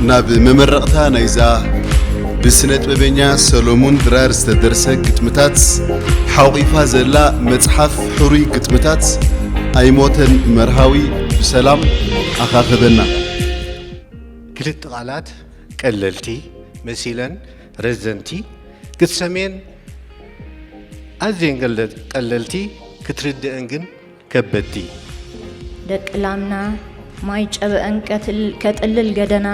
ናብ መመረቕታ ናይዛ ብስነ ጥበበኛ ሰሎሙን ድራር ዝተደርሰ ግጥምታት ሓቑፋ ዘላ መጽሓፍ ሕሩይ ግጥምታት ኣይሞተን መርሃዊ ብሰላም ኣኻኸበና። ክልተ ቃላት ቀለልቲ መሲለን ረዘንቲ ክትሰምየን ኣዝየን ቀለልቲ ክትርድአን ግን ከበድቲ። ደቂ ላምና ማይ ጨበአን ከጥልል ገደና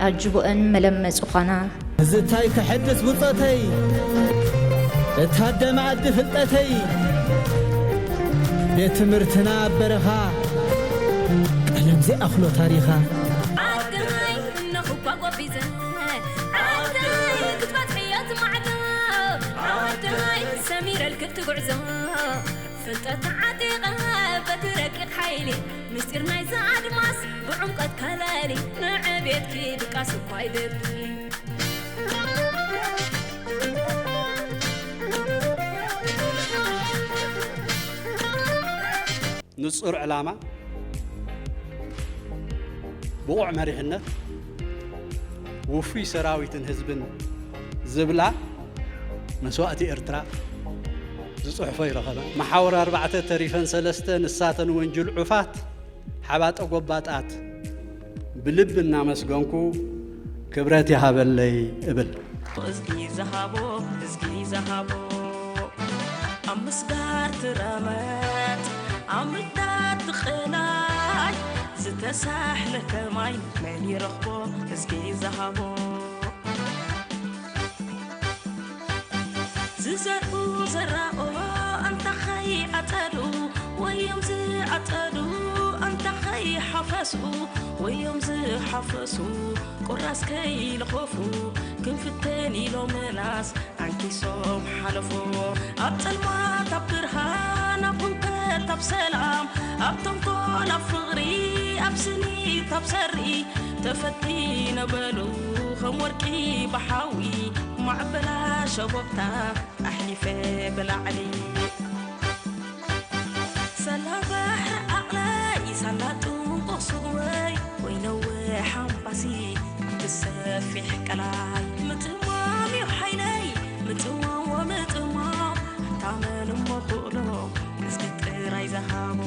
ኣጅቦአን መለመፂ ዃና። እዝታይ ክሕድስ ብጾተይ እታደመ ዓዲ ፍልጠተይ ቤት ትምህርትና ኣብ በረኻ ቀለም ዘይኣኽሎ ታሪኻ። ዓድናይ እነኹኳ ጎቢዘ ዓድናይ ክትበጽሕዮ ዝማዕዶ ዓድናይ ሰሚረልክ ትጉዕዞ ፍልጠት ዓጢቐ በቲ ረቂቕ ሓይሊ ምስጢር ናይዛ ኣድማስ ብዕምቀት ከለሊ ንዕቤትኪ ድቃስ እኳ ይደሊ። ንጹር ዕላማ፣ ብቑዕ መሪሕነት፣ ውፉይ ሰራዊትን ህዝብን ዝብላ መስዋእቲ ኤርትራ ዝጽሕፎ ይረኸበ። መሓውር ኣርባዕተ ተሪፈን ሰለስተ ንሳተን ወንጅል ዑፋት ሓባጠ ጎባጣት ብልቢ እናመስገንኩ ክብረት ይሃበለይ እብል። እዝጊ ዝሃቦ እዝጊ ዝሃቦ ኣብ ምስጋር ትረመት ኣብ ምዳድ ትቕላይ ዝተሳሕለ ከማይ መን ይረኽቦ እዝጊ ዝሃቦ ዝዘርኡ ዘራኦ ኣንታ ኸይዓጸዱ ወዮም ዝዓጸዱ ኣንታ ኸይሓፈሱ ወዮም ዝሓፈሱ ቁራስ ከይለኾፉ ክንፍተን ኢሎምናስ ኣንኪሶም ሓለፉ ኣብ ጸልማት ኣብ ብርሃን ኣብ ህውከት ኣብ ሰላም ኣብ ተንኮል ኣብ ፍቕሪ ኣብ ስኒት ኣብ ሰሪ ተፈቲነ በሉ ከም ወርቂ ብሓዊ ማዕበላ ሸቦብታ ኣሕሊፈ ብላዕሊ ሳላ ባሕሪ ዓቕለይ ሳላ ጥንቁቕ ስቕወይ ወይ ነዊሕ ኣምባሲ እቲ ሰፊሕ ቀላይ ምጥማም እዩ ሓይለይ ምጥማም ወምጥማም ታመን እሞ ክእሎ እዝጊ ጥራይ ዝሃቦ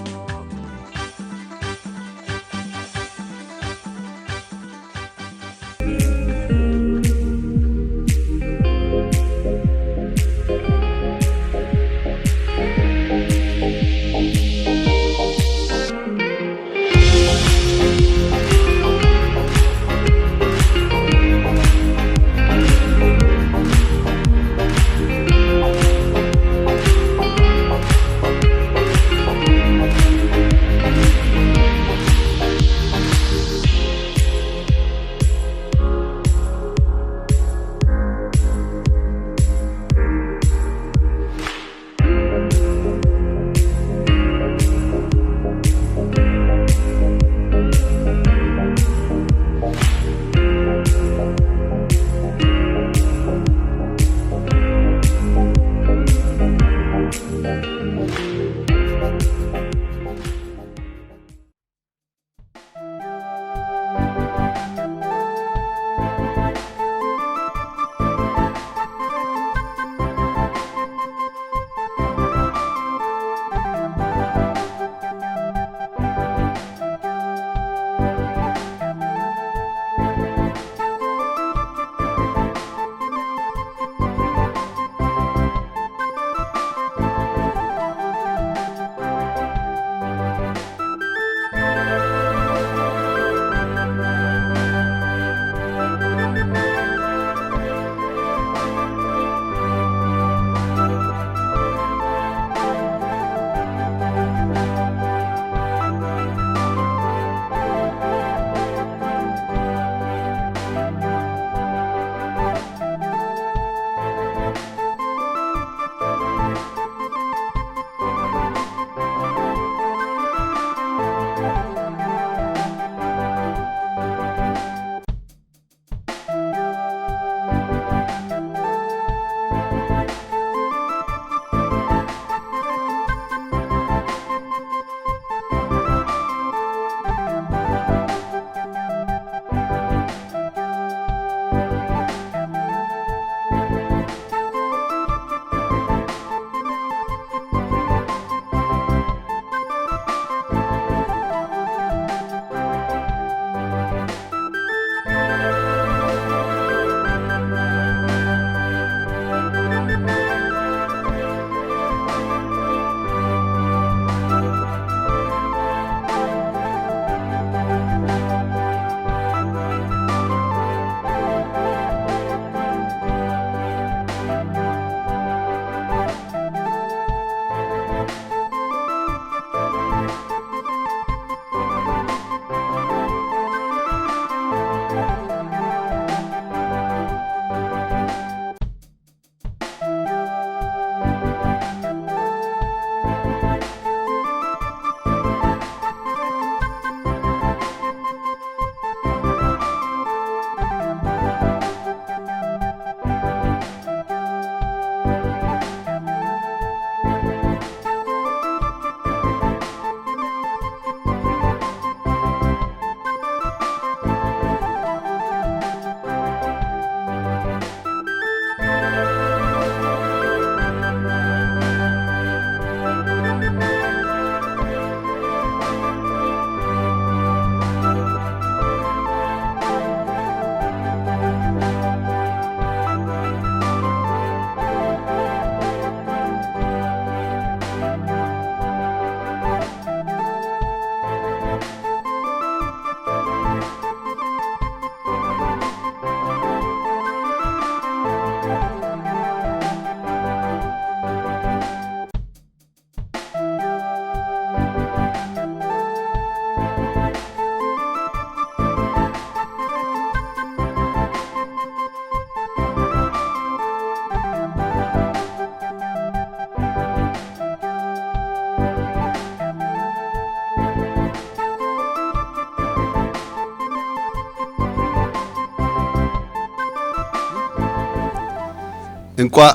እንቋዕ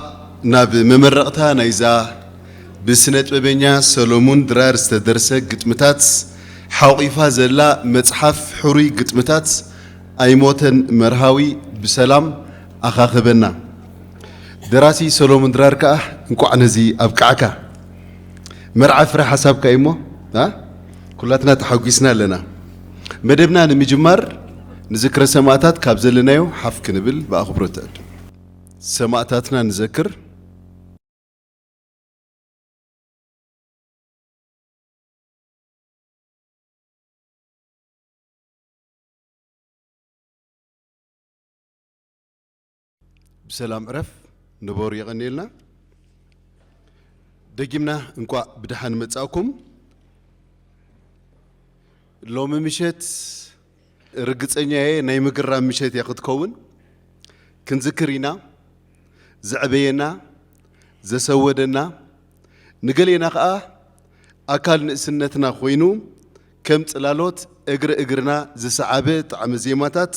ናብ መመረቕታ ናይዛ ብስነ ጥበበኛ ሰሎሙን ድራር ዝተደርሰ ግጥምታት ሓቑፋ ዘላ መጽሓፍ ሕሩይ ግጥምታት ኣይሞተን መርሃዊ ብሰላም ኣኻኸበና። ደራሲ ሰሎሙን ድራር ከኣ እንቋዕ ነዚ ኣብቅዓካ። መርዓ ፍረ ሓሳብካ እዩ እሞ፣ ኣ? ኩላትና ተሓጒስና ኣለና። መደብና ንምጅማር ንዝክረ ሰማእታት ካብ ዘለናዮ ሓፍ ክንብል ብኣኽብሮት እዕድም። ሰማእታትና ንዘክር። ብሰላም ዕረፍ፣ ንበሩ፣ የቐንየልና። ደጊምና እንቋዕ ብደሓን መጻእኩም። ሎሚ ምሸት ርግጸኛ እየ ናይ ምግራም ምሸት እያ ክትከውን። ክንዝክር ኢና፣ ዘዕበየና፣ ዘሰወደና፣ ንገሌና ኸኣ ኣካል ንእስነትና ኮይኑ ከም ጽላሎት እግሪ እግርና ዝሰዓበ ጣዕመ ዜማታት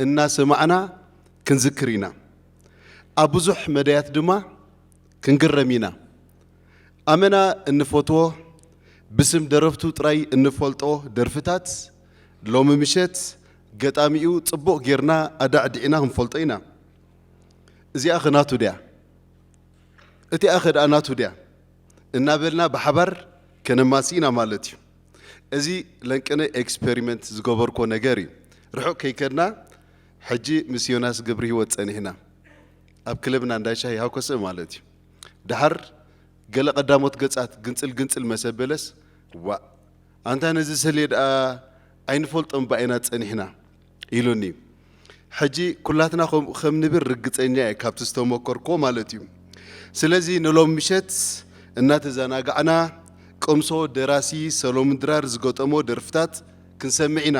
እናሰማዕና ክንዝክር ኢና። ኣብ ብዙሕ መዳያት ድማ ክንግረም ኢና። ኣመና እንፈትዎ፣ ብስም ደረፍቱ ጥራይ እንፈልጦ ደርፍታት፣ ሎሚ ምሸት ገጣሚኡ ጽቡቕ ጌርና ኣዳዕዲዕና ክንፈልጦ ኢና። እዚኣኸ ናቱ ድያ? እቲኣኸ ደኣ ናቱ ድያ? እናበልና ብሓባር ከነማሲ ኢና ማለት እዩ። እዚ ለንቅነ ኤክስፐሪመንት ዝገበርኮ ነገር እዩ። ርሑቕ ከይከድና፣ ሕጂ ምስ ዮናስ ገብረሂወት ጸኒሕና። ኣብ ክለብና እንዳ ሻሂ ሃኮሰ ማለት እዩ። ደሓር ገለ ቀዳሞት ገጻት ግንጽል ግንጽል መሰ በለስ፣ ዋእ፣ ኣንታ ነዚ ሰሌ ደኣ ኣይንፈልጦን ባኢና ጸኒሕና ኢሉኒ። ሕጂ ኩላትና ከም፣ ከም ንብል ርግጸኛ እየ ካብቲ ዝተመኮርኮ ማለት እዩ። ስለዚ ንሎም ምሸት እናተዘናጋዕና ቅምሶ ደራሲ ሰሎሙን ድራር ዝገጠሞ ደርፍታት ክንሰምዕ ኢና።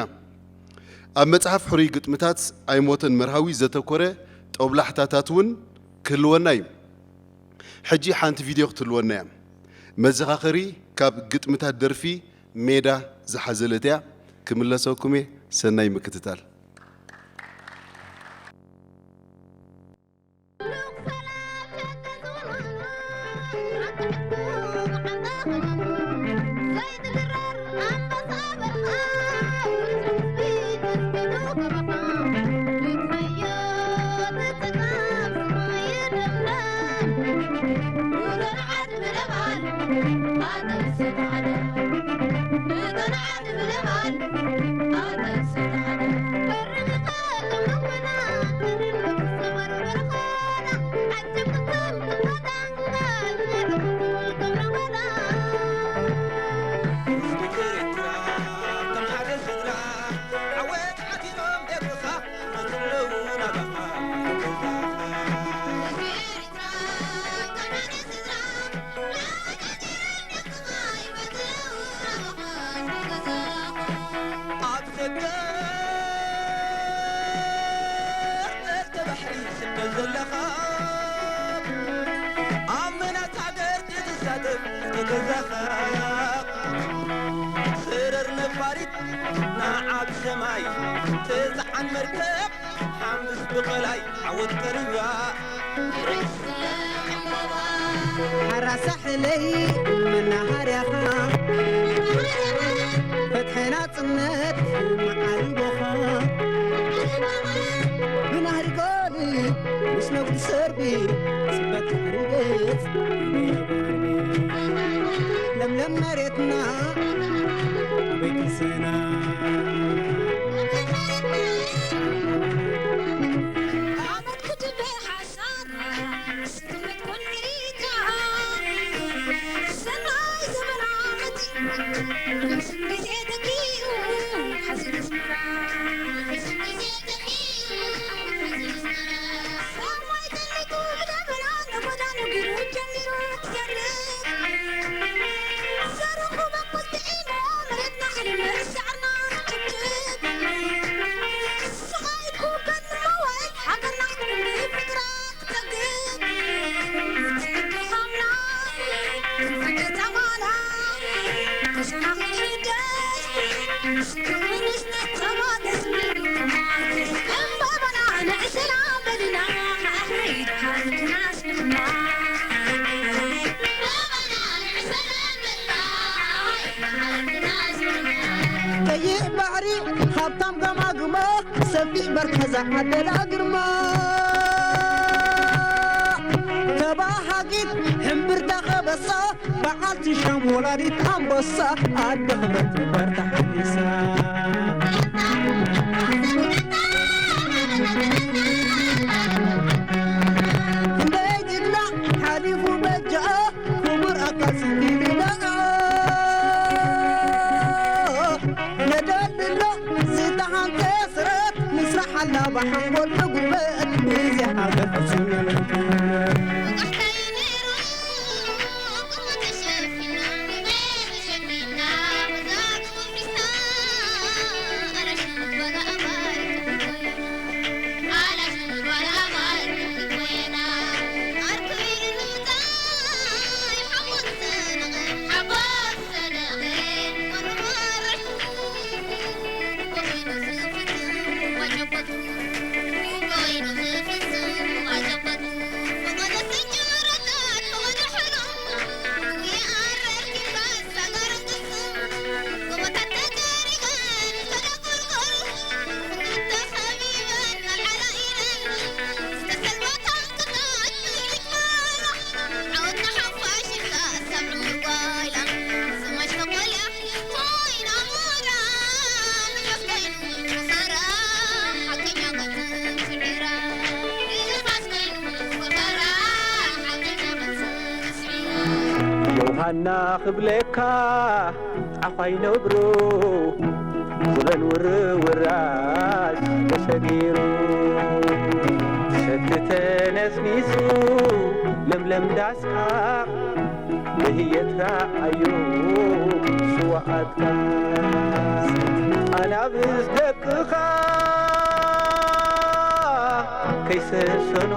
ኣብ መጽሓፍ ሕሩይ ግጥምታት ኣይሞተን መርሃዊ ዘተኮረ ጦብላሕታታት እውን ክህልወና እዩ። ሕጂ ሓንቲ ቪድዮ ክትህልወና እያ። መዘኻኸሪ ካብ ግጥምታት ደርፊ ሜዳ ዝሓዘለት እያ። ክምለሰኩም እየ። ሰናይ ምክትታል። ኣብ ሰገር ጠርተ ባሕሪ ስደት ዘለኻ፣ ኣብ መናት ሃገር ትሳተፍ ተገዛኻ። ስረር ነፋሪት ንዓብ ሰማይ ትጽዓን መርከብ፣ ሓምስ ብቐላይ ዓወት ቀሪባ። ሓራ ሳሕለይ መናሃርያኻ፣ ፍትሒ ናጽነት መዓሊቦኻ። ብናህሪ ጎል ምስ ነጉድ ሰርቢ፣ ጽበት ድሕሪ ገጽ ለምለም መሬትና ኣበይ ቅርስና። ዓመት ክትብል ሓሳራ፣ ስርመት ኮንክሪታ፣ ሰናይ ዘመን ዓመት፣ ግዜ ተኪኡ ሓዘን ኣስመራ። ሰማይ ጠሊቑ ብደመና፣ ነጎዳ ነጊሩ ጀሚሩ ክዘርእ። ዘርኡ በቁል ጥዒሙ፣ መሬትና ክልምዕ፣ ሳዕርና ክጭብጭብ። ስቓይ ክውገድ ንመዋእል፣ ሃገርና ክትምልእ ፍቅራ ክጸግብ። ድኻምና ክንፍገ ተማና፣ ከሰና ክሕደስ፣ ክውንስ ነተባገስ። ዕምባባና ንዕስና በልና፣ ኣህይ ደሓር ክናስ ሃብታም ገማግሞ ሰፊሕ በርካ ዝዓደላ ግርማ ተባሃጊት ሕምብርታ ከበሳ በዓልቲ ሻም ወላዲት ኣንበሳ ኣደ ክብረት በርታ ሓሊሳ ክንደይ ጅግና ሓሊፉ በጃ ክቡር ኣካል ስንዲልና ነደልሎ ዝተሃንተ ስረት ምስራሕ ኣላ ብሓንጎል ብጉልበት እዚ ሓገዝ ዝመልክት ዮሃና ክብለካ ዓዃይ ነብሩ ዝበል ውርውራስ ተሰጊሩ ሰቲ ተነስኒሱ ለምለም ዳስካ ብህየት ረኣዩ ስዋኣትካ ኣናብስ ደቅኻ ከይሰሰኑ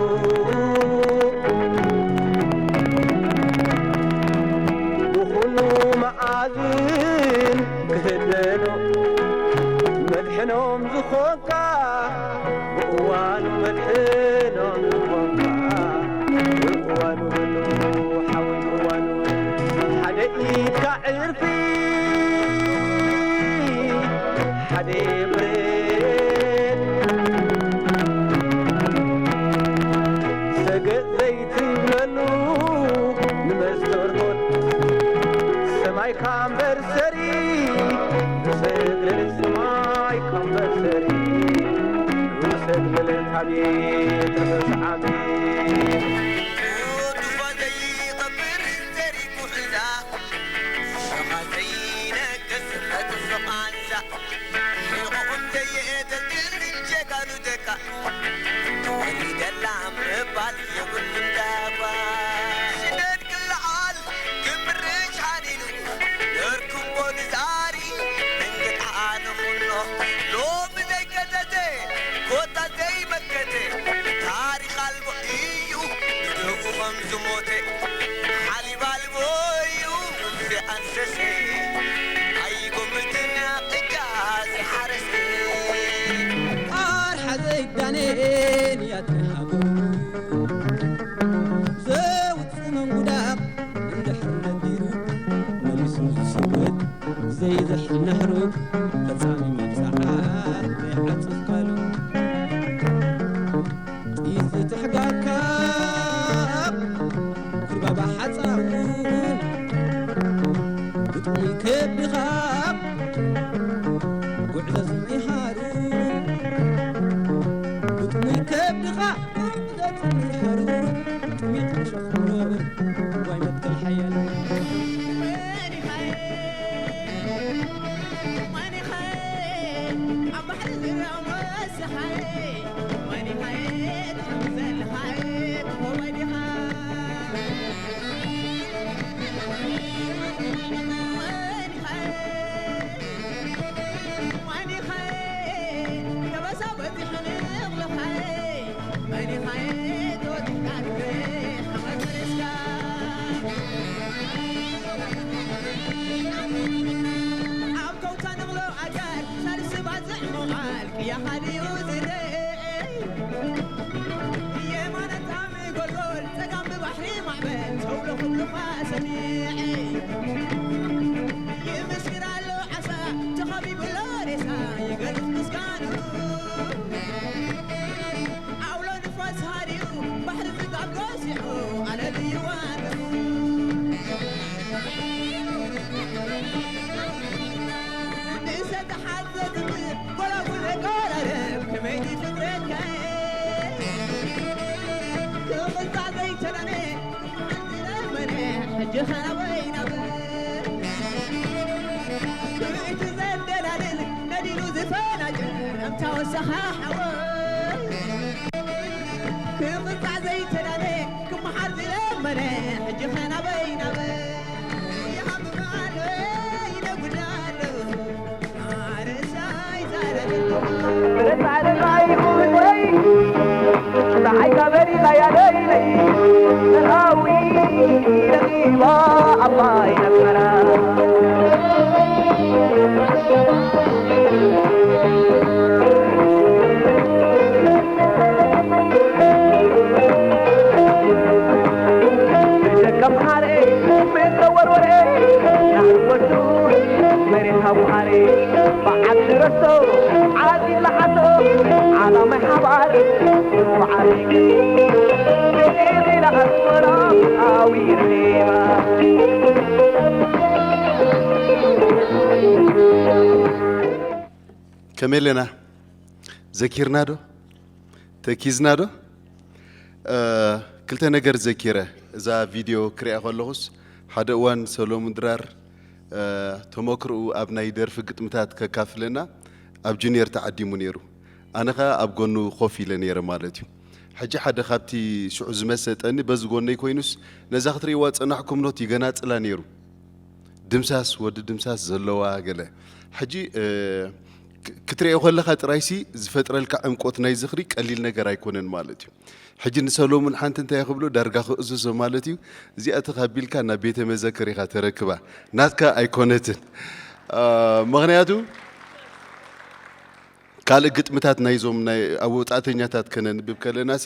ብኹሉ መዓዝን ክህደኑ መድሕኖም ዝኾንካ ብእዋኑ መድሕኖም ዝኾንካ ብእዋኑ በሉ ሓወይ ብእዋኑ ሓደ ኢድካ ዕርፊ ሓደ ብረት ሰገጥ ዘይትብለሉ ንመስተርሆት ሰማይካ እምበር ሰሪ ንሰግደለ ሰማይካ እምበር ሰሪ ንሰግደለ ታቤት ርሑስ ዓመት። ጡፋ ዘይቐብር ዘሪጉ ሒዛ፣ ስኻ ዘይነግስ መጥፍእ ቃንዛ። ሕቖኦም ዘየእተትን ጀጋኑ ደቃ። ተወሊደላ ምባል የብሉን ዳባ። ሽደድ ክለዓል ክምርሽ ሓኒኑ። ነርክቦ ንዛሪ እንግድሓ ንኹኖ። ሎሚ ዘይከተተ ኮታ ዘይመከተ። ታሪኽ ኣልቦ እዩ ንደቁ ከም ዝሞተ። ሓሊብ ኣልቦ እዩ ዝኣንሰሰ። ኣይጎምትን እጃ ዝሓረሰ። ኣርሓ ዘይዳኔን እያ ትሃቦ። ዘውጽእ መንጉዳቕ እንድሕር ነጊሩ፣ መሊሱ ዝስውት ዘይዝሕል ነሕሩ፣ ፈጻሚ መብጽዓ ዘይዓጽፍ ቃሉ። ጢስ ዝትሕጋካ ኩርባባ ሓጻዉ፣ ግጥሚ ከብድኻ ጉዕዞ ዝሚሃሩ፣ ግጥሚ ከብድኻ ጉዕዞ ዝሚሃሩ፣ ጥሜት ተሸኽሮ ዋይ መትከል ሓያል። ኸናበይ ናበይ እቲ ዘደላድል ነዲሉ ዝፈናጭል ከምታ ወሰኻ ሓወይ ክምጻእ ዘይተዳለ ክመሓር ዝለመነ ሕጂ ኸናበይ ናበይ ይሃብም ኣሎ ይነጉድ ኣሎ ኣርእሳ ኣይዛረብን። ከመይ ኣለና? ዘኪርና ዶ? ተኪዝና ዶ? ክልተ ነገር ዘኪረ። እዛ ቪድዮ ክሪኣ ከለኹስ ሓደ እዋን ሰሎሙን ድራር ተመክርኡ ኣብ ናይ ደርፊ ግጥምታት ከካፍለና ኣብ ጁኒየር ተዓዲሙ ነይሩ። ኣነ ኸኣ ኣብ ጎኑ ኮፍ ኢለ ነይረ ማለት እዩ። ሕጂ ሓደ ካብቲ ሽዑ ዝመሰጠኒ በዚ ጎነይ ኮይኑስ ነዛ ክትርእይዋ ጸናሕኩም ኖት ይገናጽላ ነይሩ። ድምሳስ ወዲ ድምሳስ ዘለዋ ገለ ሕጂ ክትሪኦ ከለኻ ጥራይሲ ዝፈጥረልካ ዕምቆት ናይ ዝኽሪ ቀሊል ነገር ኣይኮነን ማለት እዩ። ሕጂ ንሰሎሙን ሓንቲ እንታይ ክብሎ ዳርጋ ክእዝዞ ማለት እዩ። እዚኣ ተኻቢልካ ናብ ቤተ መዘክር ኢኻ ተረክባ ናትካ ኣይኮነትን። ምኽንያቱ ካልእ ግጥምታት ናይዞም ናይ ኣወጻእተኛታት ከነንብብ ከለናሲ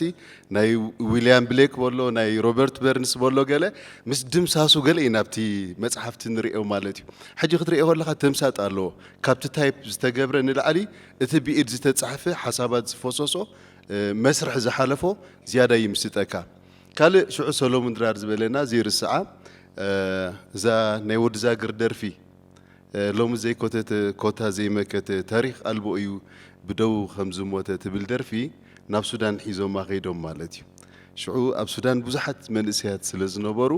ናይ ዊልያም ብሌክ በሎ ናይ ሮበርት በርንስ በሎ ገለ ምስ ድምሳሱ ገለ እዩ ናብቲ መጽሓፍቲ ንርእዮ ማለት እዩ። ሕጂ ክትርእዮ ከለኻ ተምሳጥ ኣለዎ። ካብቲ ታይፕ ዝተገብረ ንላዕሊ እቲ ብኢድ ዝተጻሕፈ ሓሳባት ዝፈሰሶ መስርሕ ዝሓለፎ ዝያዳ ይምስጠካ። ካልእ ሽዑ ሰሎሙን ድራር ዝበለና ዘይርስዓ እዛ ናይ ወዲ ዛግር ደርፊ ሎሚ ዘይኮተተ ኮታ ዘይመከተ ታሪኽ ኣልቦ እዩ ብደዉ ከም ዝሞተ ትብል ደርፊ ናብ ሱዳን ሒዞማ ከይዶም ማለት እዩ። ሽዑ ኣብ ሱዳን ብዙሓት መንእሰያት ስለ ዝነበሩ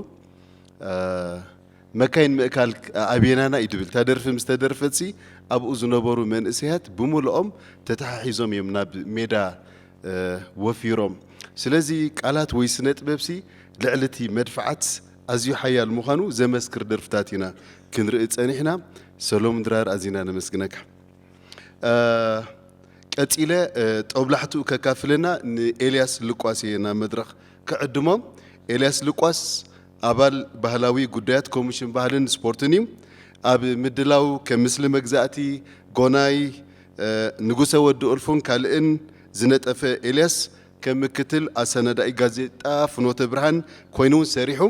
መካይን ምእካል ኣቤናና እዩ ድብል። እታ ደርፊ ምስ ተደርፈትሲ ኣብኡ ዝነበሩ መንእሰያት ብምልኦም ተተሓሒዞም እዮም ናብ ሜዳ ወፊሮም። ስለዚ ቃላት ወይ ስነ ጥበብሲ ልዕሊ እቲ መድፍዓት ኣዝዩ ሓያል ምዃኑ ዘመስክር ደርፍታት ኢና ክንርኢ ጸኒሕና። ሰሎሙን ድራር ኣዚና ነመስግነካ። ቀጺለ ጦብላሕትኡ ከካፍለና ንኤልያስ ልቋስ እየ ናብ መድረኽ ክዕድሞ። ኤልያስ ልቋስ ኣባል ባህላዊ ጉዳያት ኮሚሽን ባህልን ስፖርትን እዩ። ኣብ ምድላው ከም ምስሊ መግዛእቲ፣ ጎናይ፣ ንጉሰ ወዲ ኡልፉን ካልእን ዝነጠፈ ኤልያስ ከም ምክትል ኣሰናዳኢ ጋዜጣ ፍኖተ ብርሃን ኮይኑ እውን ሰሪሑ።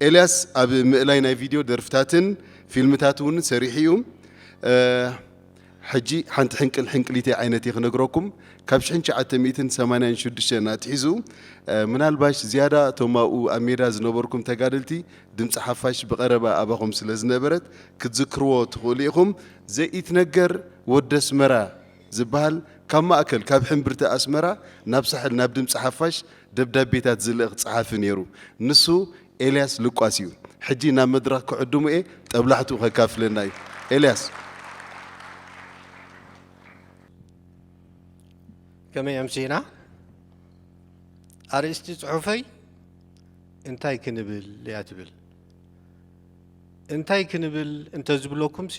ኤልያስ ኣብ ምእላይ ናይ ቪድዮ ደርፍታትን ፊልምታት እውን ሰሪሑ እዩ። ሕጂ ሓንቲ ሕንቅል ሕንቅሊተይ ዓይነት እየ ክነግረኩም። ካብ ሽሕን ትሽዓተ ሚእትን ሰማንያን ሽዱሽተን ኣትሒዙ ምናልባሽ ዝያዳ እቶም ኣብኡ ኣብ ሜዳ ዝነበርኩም ተጋደልቲ ድምፂ ሓፋሽ ብቐረባ ኣባኹም ስለ ዝነበረት ክትዝክርዎ ትኽእሉ ኢኹም። ዘኢትነገር ወዲ ኣስመራ ዝበሃል ካብ ማእከል ካብ ሕምብርቲ ኣስመራ ናብ ሳሕል ናብ ድምፂ ሓፋሽ ደብዳቤታት ዝልእኽ ጸሓፊ ነይሩ። ንሱ ኤልያስ ልቋስ እዩ። ሕጂ ናብ መድረኽ ክዕድሞ እየ፣ ጠብላሕትኡ ከካፍለና እዩ። ኤልያስ። ከመይ ኣምሲና? ኣርእስቲ ጽሑፈይ እንታይ ክንብል እያ ትብል። እንታይ ክንብል እንተ ዝብለኩምሲ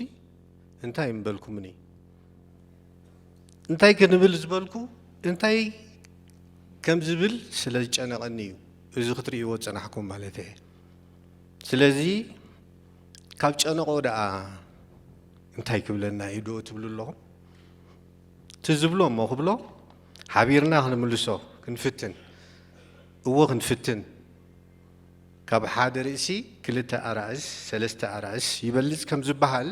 እንታይ ምበልኩምኒ? እንታይ ክንብል ዝበልኩ እንታይ ከም ዝብል ስለ ዝጨነቐኒ እዩ እዚ ክትርእይዎ ዝጸናሕኩም ማለት እየ። ስለዚ ካብ ጨነቖ ደኣ እንታይ ክብለና እዩ ዶ ትብሉ ኣለኹም? እቲ ዝብሎ እሞ ክብሎ ሓቢርና ክንምልሶ ክንፍትን። እወ ክንፍትን። ካብ ሓደ ርእሲ ክልተ ኣራእስ ሰለስተ ኣራእስ ይበልጽ ከም ዝበሃል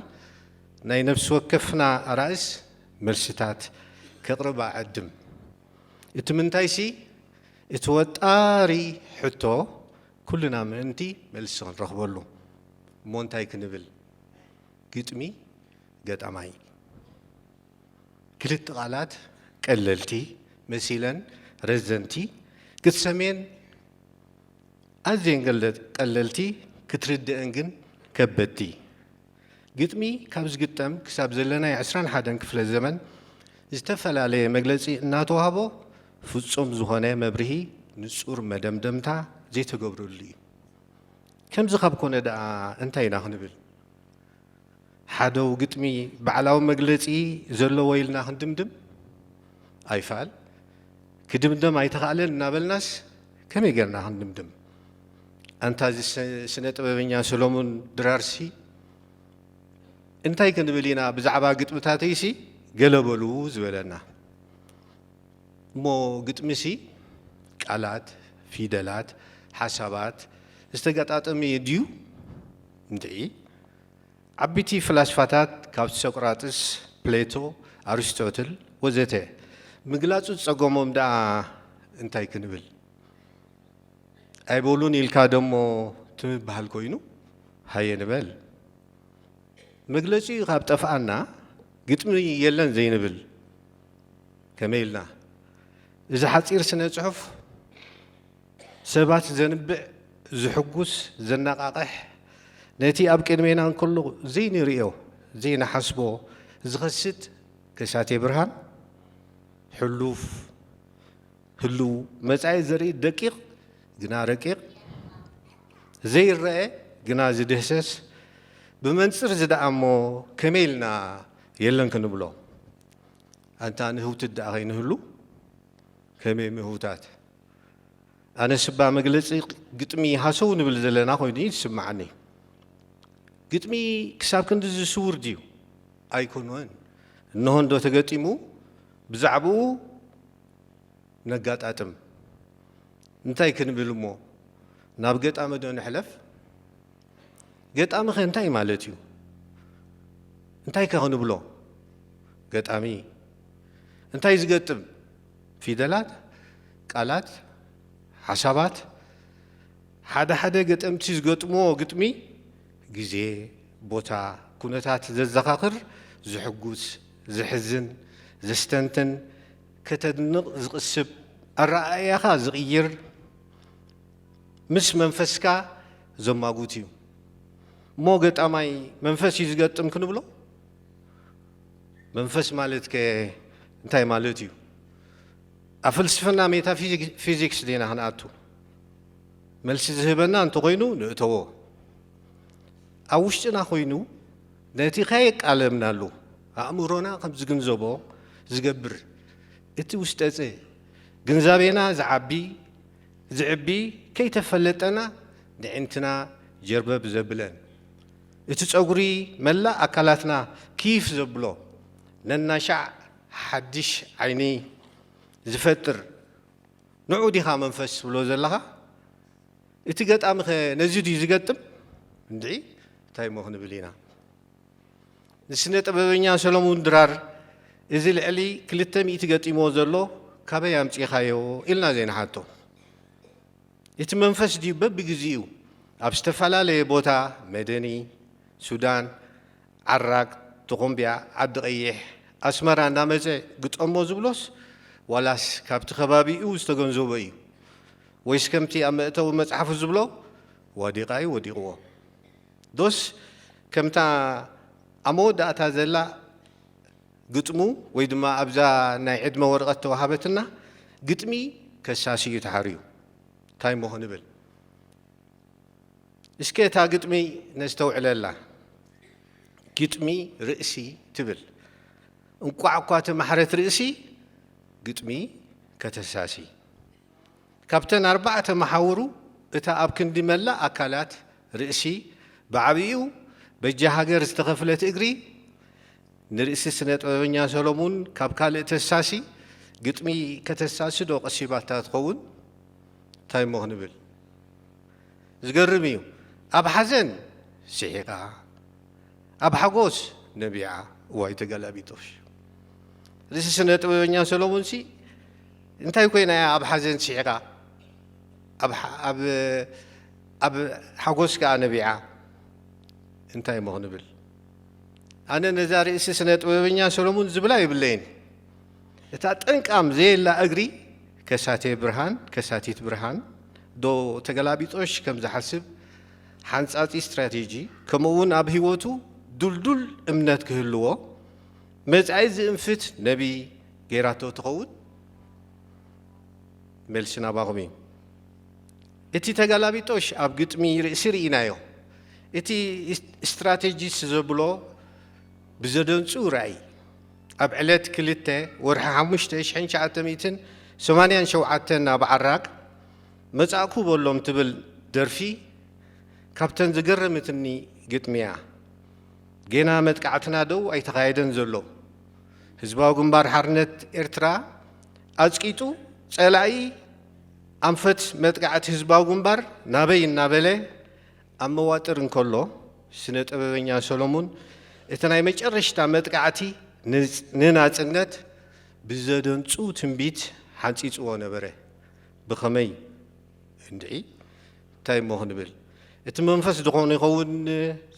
ናይ ነፍሲ ወከፍና ኣራእስ መልስታት ከቕርብ ኣዕድም። እቲ ምንታይሲ እቲ ወጣሪ ሕቶ ኩልና ምእንቲ መልሲ ክንረኽበሉ እሞ እንታይ ክንብል? ግጥሚ ገጣማይ ክልተ ቃላት ቀለልቲ መሲለን ረዘንቲ ክትሰምየን ኣዝየን ቀለልቲ ክትርድእን ግን ከበድቲ። ግጥሚ ካብ ዝግጠም ክሳብ ዘለናይ ዕስራን ሓደን ክፍለ ዘመን ዝተፈላለየ መግለጺ እናተዋህቦ ፍጹም ዝኾነ መብርሂ፣ ንጹር መደምደምታ ዘይተገብረሉ እዩ። ከምዚ ካብ ኮነ ደኣ እንታይ ኢና ክንብል? ሓደው ግጥሚ ባዕላዊ መግለጺ ዘለዎ ኢልና ክንድምድም ኣይፋል። ክድምደም ኣይተኻእለን እናበልናስ ከመይ ጌርና ክንድምድም? ኣንታ እዚ ስ-፣ ስነ ጥበበኛ ሰሎሙን ድራርሲ እንታይ ክንብል ኢና ብዛዕባ ግጥምታተይሲ ገለ በሉ ዝበለና? እሞ ግጥሚሲ ቃላት፣ ፊደላት፣ ሓሳባት ዝተገጣጠመ ድዩ? እንድዒ፣ ዓቢይቲ ፍላስፋታት ካብ ሶቅራጥስ፣ ፕሌቶ፣ ኣሪስቶትል ወዘተ ምግላጹ ዝጸገሞም ደኣ እንታይ ክንብል? ኣይበሉን ኢልካ ደሞ ትምበሃል ኮይኑ፣ ሃየ ንበል። መግለጺኡ ካብ ጠፍኣና፣ ግጥሚ የለን ዘይንብል ከመይ ኢልና? እዚ ሓጺር ስነ ጽሑፍ ሰባት ዘንብዕ፣ ዝሕጉስ፣ ዘነቓቕሕ፣ ነቲ ኣብ ቅድሜና እንከሎ ዘይንርእዮ፣ ዘይንሓስቦ ዝኸስት ከሳቴ ብርሃን፣ ሕሉፍ፣ ህሉው፣ መጻኢ ዘርኢ ደቂቕ ግና ረቂቕ፣ ዘይረአ ግና ዝድህሰስ፣ ብመንጽር እዚ ደኣ እሞ ከመይ ኢልና የለን ክንብሎ? ኣንታ ንህውትት ደኣ ከይንህሉ፣ ከመይ ምህውታት? ኣነስ እባ መግለጺ ግጥሚ ሃሰው ንብል ዘለና ኮይኑ እዩ ዝስምዓኒ። ግጥሚ ክሳብ ክንድዚ ስዉር ድዩ? ኣይኮነን። እንሆ እንዶ ተገጢሙ ብዛዕባኡ ነጋጣጥም። እንታይ ክንብል እሞ? ናብ ገጣሚ ዶ ንሕለፍ? ገጣሚ ኸ እንታይ ማለት እዩ? እንታይ ከ ክንብሎ? ገጣሚ እንታይ ዝገጥም? ፊደላት፣ ቃላት፣ ሓሳባት። ሓደ ሓደ ገጠምቲ ዝገጥምዎ ግጥሚ ግዜ፣ ቦታ፣ ኩነታት ዘዘኻኽር፣ ዝሕጉስ፣ ዘሕዝን፣ ዘስተንትን፣ ከተድንቕ ዝቕስብ፣ ኣረኣእያኻ ዝቕይር፣ ምስ መንፈስካ ዘማጉት እዩ። እሞ ገጣማይ መንፈስ እዩ ዝገጥም ክንብሎ? መንፈስ ማለት ከ እንታይ ማለት እዩ? ኣብ ፍልስፍና ሜታፊዚክ-፣ ፊዚክስ ዲና ክንኣቱ? መልሲ ዝህበና እንተኾይኑ ንእተዎ። ኣብ ውሽጥና ኮይኑ ነቲ ከየቃለምናሉ ኣእምሮና ከም ዝግንዘቦ ዝገብር፣ እቲ ውስጠ-፣ ግንዛቤና ዝዓቢ፣ ዝዕቢ፣ ከይተፈለጠና ንዕንትና ጀርበብ ዘብለን፣ እቲ ጸጉሪ መላእ ኣካላትና ኪፍ ዘብሎ፣ ነናሻዕ ሓድሽ ዓይኒ ዝፈጥር፣ ንዑ ዲኻ መንፈስ ትብሎ ዘለኻ? እቲ ገጣሚ ኸ ነዚ ድዩ ዝገጥም? እንድዒ፣ እንታይ እሞ ክንብል ኢና? ንስነ ጥበበኛ ሰሎሙን ድራር፣ እዚ ልዕሊ ክልተ ሚእቲ ገጢምዎ ዘሎ ካበይ ኣምጺኻዮ? ኢልና ዘይንሓቶ። እቲ መንፈስ ድዩ በብግዜኡ ኣብ ዝተፈላለየ ቦታ፣ መደኒ፣ ሱዳን፣ ዓራግ፣ ቶኾምቢያ፣ ዓዲ ቀይሕ፣ ኣስመራ እናመጸ ግጠሞ ዝብሎስ፣ ዋላስ ካብቲ ከባቢኡ ዝተገንዘቦ እዩ? ወይስ ከምቲ ኣብ መእተዊ መጽሓፉ ዝብሎ፣ ወዲቓ እዩ ወዲቕዎ? ዶስ ከምታ ኣብ መወዳእታ ዘላ ግጥሙ፣ ወይ ድማ ኣብዛ ናይ ዕድመ ወረቐት ተዋሃበትና፣ ግጥሚ ከሳሲ እዩ ተሓርዩ? እንታይ እሞ ክንብል? እስከ እታ ግጥሚ ነስተውዕለላ። ግጥሚ ርእሲ ትብል። እንቋዕ እኳ ተማሕረት ርእሲ፣ ግጥሚ ከተሳሲ። ካብተን ኣርባዕተ መሓውሩ፣ እታ ኣብ ክንዲ መላእ ኣካላት ርእሲ፣ ብዓብይኡ በጃ ሃገር ዝተኸፍለት እግሪ፣ ንርእሲ ስነ ጥበበኛ ሰሎሙን ካብ ካልእ ተሳሲ፣ ግጥሚ ከተሳሲ ዶ ቀሲባታ ትኸውን? እንታይ እሞ ክንብል? ዝገርም እዩ። ኣብ ሓዘን ስሒቓ፣ ኣብ ሓጎስ ነቢዓ። እዋይ ተገላቢጦሽ። ርእሲ ስነ ጥበበኛ ሰሎሙንሲ እንታይ ኮይና እያ ኣብ ሓዘን ስሒቓ፣ ኣብ ሓ-፣ ኣብ፣ ኣብ ሓጎስ ከኣ ነቢዓ? እንታይ እሞ ክንብል? ኣነ ነዛ ርእሲ ስነ ጥበበኛ ሰሎሙን ዝብላ የብለይን። እታ ጠንቃም ዘየላ እግሪ ከሳቴ ብርሃን፣ ከሳቲት ብርሃን ዶ ተገላቢጦሽ ከም ዝሓስብ፣ ሓንጻጺ ስትራቴጂ፣ ከምኡ እውን ኣብ ህይወቱ ድልዱል እምነት ክህልዎ፣ መጻኢ ዝእንፍት ነቢይ ገይራቶ ትኸውን? መልሲ ናባኹም እዩ። እቲ ተጋላቢጦሽ ኣብ ግጥሚ ርእሲ ርኢናዮ። እቲ ስትራቴጂስት ዘብሎ ብዘደንጹ ራእይ፣ ኣብ ዕለት ክልተ ወርሒ ሓሙሽተ ሽሕን ትሽዓተ ሚእትን ሰማንያን ሸውዓተን ኣብ ዓራግ መጻእኩ በሎም ትብል ደርፊ ካብተን ዝገረምትኒ ግጥሚ እያ። ጌና መጥቃዕትና ደው ኣይተኻየደን ዘሎ። ህዝባዊ ግንባር ሓርነት ኤርትራ ኣጽቂጡ፣ ጸላኢ ኣንፈት መጥቃዕቲ ህዝባዊ ግንባር ናበይ እናበለ ኣብ መዋጥር እንከሎ፣ ስነ ጥበበኛ ሰሎሙን እቲ ናይ መጨረሽታ መጥቃዕቲ ንጽ-፣ ንናጽነት ብዘደንጹ ትንቢት ሓንጺጽዎ ነበረ። ብኸመይ? እንድዒ፣ እንታይ እሞ ክንብል? እቲ መንፈስ ዝኾነ ይኸውን፣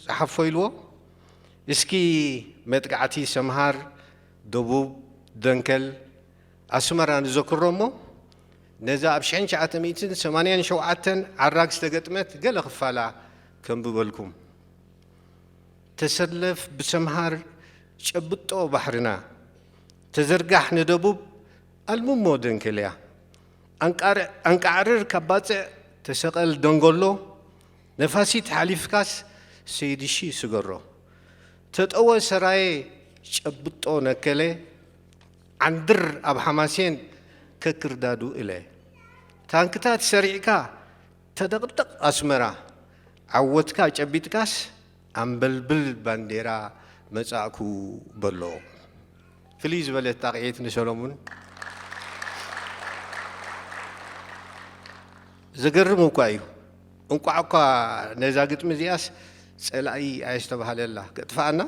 ጸሓፎ ኢልዎ። እስኪ መጥቃዕቲ ሰምሃር፣ ደቡብ፣ ደንከል፣ ኣስመራ ንዘክሮ እሞ፣ ነዛ ኣብ ሽሕን ትሽዓተ ሚእትን ሰማንያን ሸውዓተን ዓራግ ዝተገጥመት ገለ ክፋላ ከንብበልኩም። ተሰለፍ ብሰምሃር ጨብጦ ባሕርና፣ ተዘርጋሕ ንደቡብ ኣልምሞ ደንከልያ። ኣንቃር-፣ ኣንቃዕርር ካብ ባጽዕ ተሰቐል ደንጎሎ፣ ነፋሲት ሓሊፍካስ ሰይድሺ ስገሮ። ተጠወ ሰራየ ጨብጦ ነከለ፣ ዓንድር ኣብ ሓማሴን ከክርዳዱ እለ። ታንክታት ሰሪዕካ ተደቕደቕ ኣስመራ፣ ዓወትካ ጨቢጥካስ ኣምበልብል ባንዴራ መጻእኩ በሎ። ፍልይ ዝበለት ጣቕዒት ንሰሎሙን። ዘገርም እኳ እዩ። እንቋዕ እኳ ነዛ ግጥሚ እዚኣስ ጸላኢ ኣየስተባህለላ፣ ከጥፍኣና።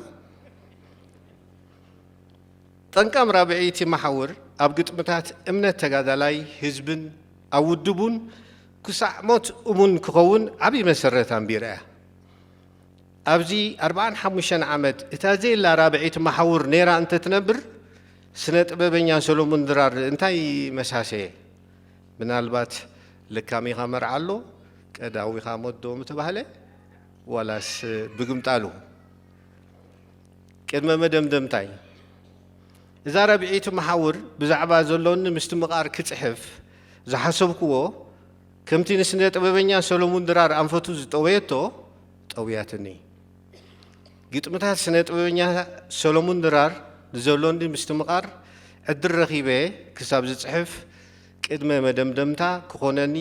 ጠንቃም ራብዐይቲ መሓውር ኣብ ግጥምታት እምነት ተጋዳላይ ህዝብን ኣብ ውድቡን ክሳዕ ሞት እሙን ክኸውን ዓብዪ መሰረት ኣንቢራ እያ። ኣብዚ ኣርብዓን ሓሙሽተን ዓመት እታ ዘየላ ራብዐይቲ መሓውር ነይራ እንተትነብር፣ ስነ ጥበበኛ ሰሎሙን ድራር እንታይ መሳሰየ? ምናልባት ለካሚኻ መርዓ ኣሎ፣ ቀዳዊኻ ሞት ዶ ምተባህለ? ዋላስ ብግምጣሉ? ቅድመ መደምደምታይ፣ እዛ ራብዐይቲ መሓውር ብዛዕባ ዘሎኒ ምስትምቓር ክጽሕፍ ዝሓሰብክዎ፣ ከምቲ ንስነ ጥበበኛ ሰሎሙን ድራር ኣንፈቱ ዝጠወየቶ፣ ጠውያትኒ። ግጥምታት ስነ ጥበበኛ ሰሎሙን ድራር ንዘሎኒ ምስትምቓር ዕድል ረኺበ ክሳብ ዝጽሕፍ፣ ቅድመ መደምደምታ ክኾነኒ፣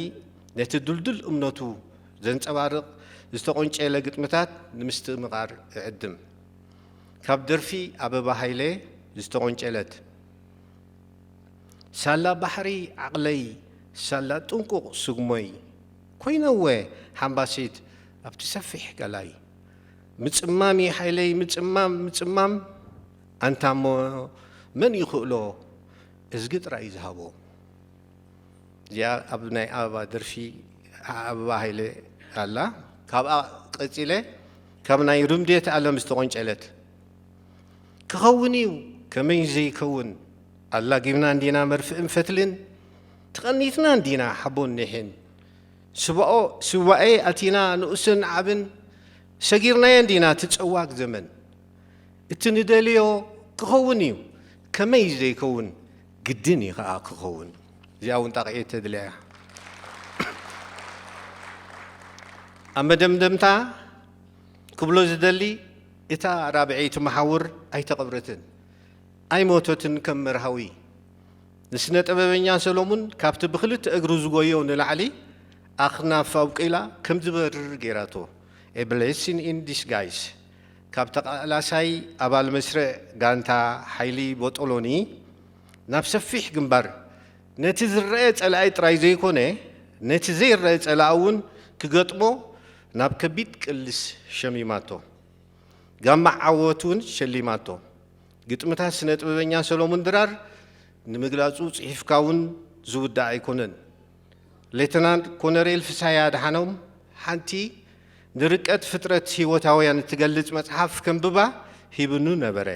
ነቲ ድልዱል እምነቱ ዘንጸባርቕ ዝተቖንጨለ ግጥምታት ንምስትምቓር እዕድም። ካብ ደርፊ ኣበባ ሃይለ ዝተቖንጨለት። ሳላ ባሕሪ ዓቕለይ፣ ሳላ ጥንቁቕ ስግሞይ፣ ኮይነወ ሓምባሲት ኣብቲ ሰፊሕ ቀላይ። ምጽማም እዩ ሓይለይ፣ ምጽማም፣ ምጽማም፣ ኣንታሞ መን ይኽእሎ? እዝጊ ጥራይ እዩ ዝሃቦ። እዚኣ ኣብ ናይ ኣበባ ደርፊ፣ ኣበባ ሃይለ ኣላ። ካብኣ ቀጺለ ካብ ናይ ርምዴት ኣለም ዝተቖንጨለት። ክኸውን እዩ፣ ከመይ ዘይከውን? ኣላጊብና እንዲና መርፍእን ፈትልን፣ ተቐኒትና እንዲና ሓቦን ኒሕን። ስባኦ-፣ ስባኤ ኣቲና ንኡስን ዓብን፣ ሰጊርናዮ እንዲና እቲ ጸዋግ ዘመን። እቲ ንደልዮ ክኸውን እዩ፣ ከመይ ዘይከውን? ግድን እዩ ኸኣ ክኸውን። እዚኣ እውን ጣቕዒት ተድልያ እያ። ኣብ መደምደምታ ክብሎ ዝደሊ፣ እታ ራብዐይቲ መሓውር ኣይተቐብረትን፣ ኣይሞተትን። ከም መርሃዊ ንስነ ጥበበኛ ሰሎሙን ካብቲ ብኽልተ እግሩ ዝጎዮ ንላዕሊ ኣኽናፍ ኣብቂላ ከም ዝበርር ገይራቶ። A blessing in disguise። ካብ ተቓላሳይ ኣባል መስርዕ ጋንታ ሓይሊ ቦጦሎኒ ናብ ሰፊሕ ግንባር፣ ነቲ ዝረአ ጸላኢ ጥራይ ዘይኮነ፣ ነቲ ዘይረአ ጸላኢ እውን ክገጥሞ ናብ ከቢድ ቅልስ ሸሚማቶ። ጋማ ዓወት እውን ሸሊማቶ። ግጥምታት ስነ ጥበበኛ ሰሎሙን ድራር ንምግላጹ ጽሒፍካ እውን ዝውዳእ ኣይኮነን። ሌተናንት ኮነሬል ፍስሃየ ኣድሓኖም ሓንቲ ንርቀት ፍጥረት ህይወታውያን እትገልጽ መጽሓፍ ከንብባ ሂብኑ ነበረ።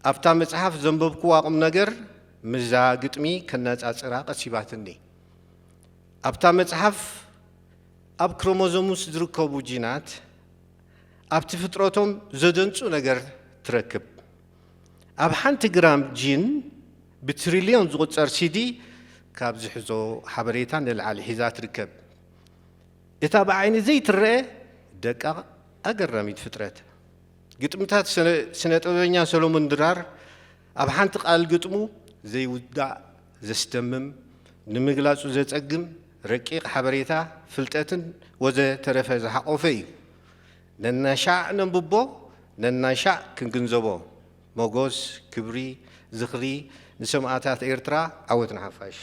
ኣብታ መጽሓፍ ዘንበብክዋ ቁም ነገር ምስዛ ግጥሚ ከነጻጽራ ቀሲባትኒ። ኣብታ መጽሓፍ ኣብ ክሮሞዞምስ ዝርከቡ ጂናት ኣብቲ ፍጥረቶም ዘደንጹ ነገር ትረክብ። ኣብ ሓንቲ ግራም ጂን ብትሪልዮን ዝቑጸር ሲዲ ካብ ዝሕዞ ሓበሬታ ንላዕሊ ሒዛ ትርከብ። እታ ብዓይኒ ዘይትረአ ደቃቕ ኣገራሚት ፍጥረት። ግጥምታት ስነ ጥበበኛ ሰሎሞን ድራር ኣብ ሓንቲ ቃል ግጥሙ ዘይውዳእ ዘስደምም፣ ንምግላጹ ዘጸግም ረቂቕ ሓበሬታ፣ ፍልጠትን ወዘተረፈ ዝሓቖፈ እዩ። ነናሻዕ ነንብቦ፣ ነናሻዕ ክንግንዘቦ። ሞጎስ፣ ክብሪ፣ ዝኽሪ ንሰማእታት ኤርትራ። ዓወት ንሓፋሽ።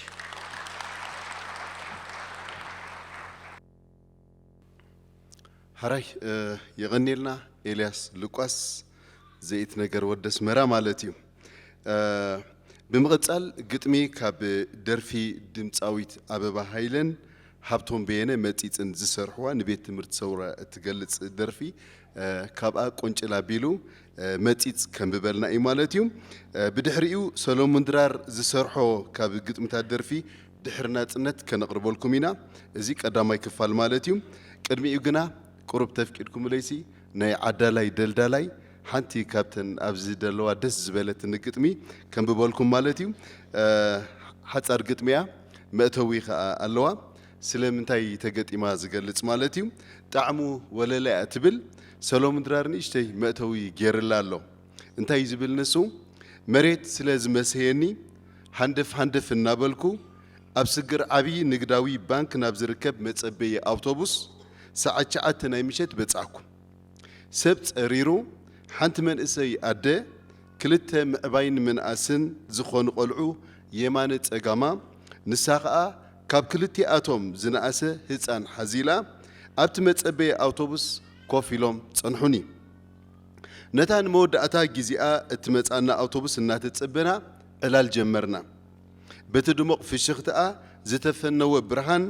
ሓራይ የቐኔልና ኤልያስ ልቋስ። ዘይት ነገር ወደ ኣስመራ ማለት እዩ። ብምቕጻል ግጥሚ ካብ ደርፊ ድምጻዊት ኣበባ ሃይለን ሃብቶም በየነ መጺጽን ዝሰርሕዋ ንቤት ትምህርቲ ሰውራ እትገልጽ ደርፊ ካብኣ ቁንጭል ኣቢሉ መጺጽ ከንብበልና እዩ ማለት እዩ። ብድሕሪኡ ሰሎሙን ድራር ዝሰርሖ ካብ ግጥምታት ደርፊ ድሕሪ ናጽነት ከነቕርበልኩም ኢና። እዚ ቀዳማይ ክፋል ማለት እዩ። ቅድሚኡ ግና ቁሩብ ተፍቂድኩምለይሲ ናይ ዓዳላይ ደልዳላይ ሓንቲ ካብተን ኣብዚ ዘለዋ ደስ ዝበለትኒ ግጥሚ ከንብበልኩም ማለት እዩ። ሓጻር ግጥሚ እያ፣ መእተዊ ከኣ ኣለዋ። ስለምንታይ ተገጢማ ዝገልጽ ማለት እዩ። ጣዕሙ ወለላ እያ ትብል። ሰሎሙን ድራር ንእሽተይ መእተዊ ጌርላ ኣሎ። እንታይ እዩ ዝብል ንሱ? መሬት ስለ ዝመስየኒ ሃንደፍ ሃንደፍ እናበልኩ ኣብ ስግር ዓብዪ ንግዳዊ ባንክ ናብ ዝርከብ መጸበዪ ኣውቶቡስ ሰዓት ትሽዓተ ናይ ምሸት በጻሕኩ። ሰብ ጸሪሩ፣ ሓንቲ መንእሰይ ኣደ ክልተ ምዕባይን ምንኣስን ዝኾኑ ቖልዑ የማነ ጸጋማ፣ ንሳ ኸኣ ካብ ክልቲኣቶም ዝነኣሰ ህጻን ሓዚላ ኣብቲ መጸበዪ ኣውቶቡስ ኮፍ ኢሎም ጸንሑኒ። ነታ ንመወዳእታ ግዜኣ እትመጽኣና ኣውቶቡስ እናተጸበና ዕላል ጀመርና። በቲ ድሙቕ ፍሽኽትኣ ዝተፈነወ ብርሃን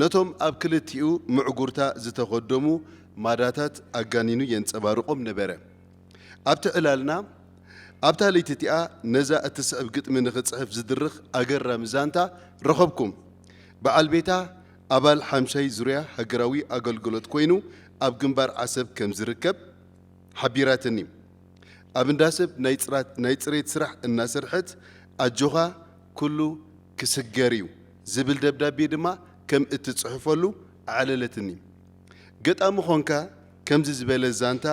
ነቶም ኣብ ክልቲኡ ምዕጉርታ ዝተኸደሙ ማዳታት ኣጋኒኑ የንጸባርቖም ነበረ። ኣብቲ ዕላልና ኣብታ ለይቲ እቲኣ ነዛ እትስዕብ ግጥሚ ንኽጽሕፍ ዝድርኽ ኣገራሚ ዛንታ ረኸብኩ። በዓል ቤታ ኣባል ሓምሻይ ዙርያ ሃገራዊ ኣገልግሎት ኮይኑ ኣብ ግንባር ዓሰብ ከም ዝርከብ ሓቢራትኒ። ኣብ እንዳ ሰብ ናይ ጽራት ናይ ጽሬት ስራሕ እናሰርሐት ኣጆኻ ኩሉ ክስገር እዩ ዝብል ደብዳቤ ድማ ከም እትጽሕፈሉ ኣዕለለትኒ። ገጣሚ ኾንካ ከምዚ ዝበለ ዛንታ